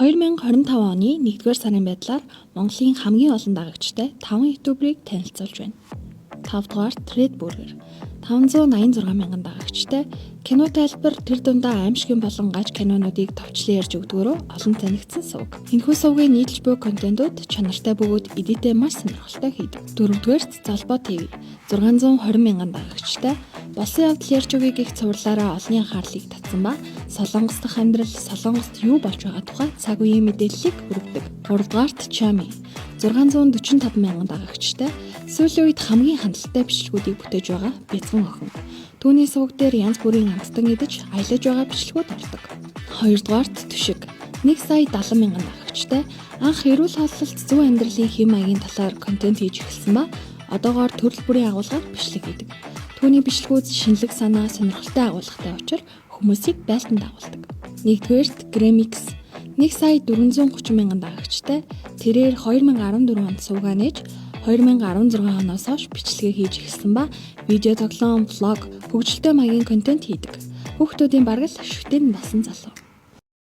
2025 оны 1-р сарын байдлаар Монголын хамгийн олон дагагчтай 5 YouTuber-ыг танилцуулж байна. 5 дугаарт Red Burger 586 мянган дагагчтай, кино тайлбар, тэр дундаа аймшгийн болон гаж кинонуудыг товчлон ярьж өгдөгөөрөө олон танигдсан суваг. Энэхүү сувгийн нийтлж буй контентууд чанартай бөгөөд эдитээ маш сонирхолтой хийдэг. Дөрөвдүгээрт Золбоо ТV 620 мянган дагагчтай, болсон явдал ярьж өгье гэх цувралаараа олонний анхаарлыг татсан ба Солонгос дахь амьдрал, Солонгост юу болж байгаа тухай цаг үеийн мэдээллийг хүргэдэг. Гуравдугаарт Chami 645 мянган дагагчтай, сүүлийн үед хамгийн хандлттай бичлэгүүдийг бүтээж байгаа бяцхан охин. Түүний суваг дээр янз бүрийн амттан идэж аялаж байгаа бичлэгүүд ордог. Хоёрдугаарт Түшиг 1 сая 70 мянган дагагчтай, анх эрүүл хооллолт, зөв амьдралын хэм маягийн талаар контент хийж эхэлсэн ба одоогоор төрөл бүрийн агуулгаар бичлэг хийдэг. Түүний бичлэгүүд шинэлэг санаа, сонирхолтой агуулгатай учраас хүмүүсийг байлдан дагуулдаг. Нэгдүгээрт Gramix 1 сая 430 мянган дагагчтай, тэрээр 2014 онд сувгаа нээж, 2016 оноос хойш бичлэгээ хийж эхэлсэн ба видео тоглоом, влог, хөгжилтэй маягийн контент хийдэг. Хүүхдүүдийн бараг л шүтэн болсон залуу.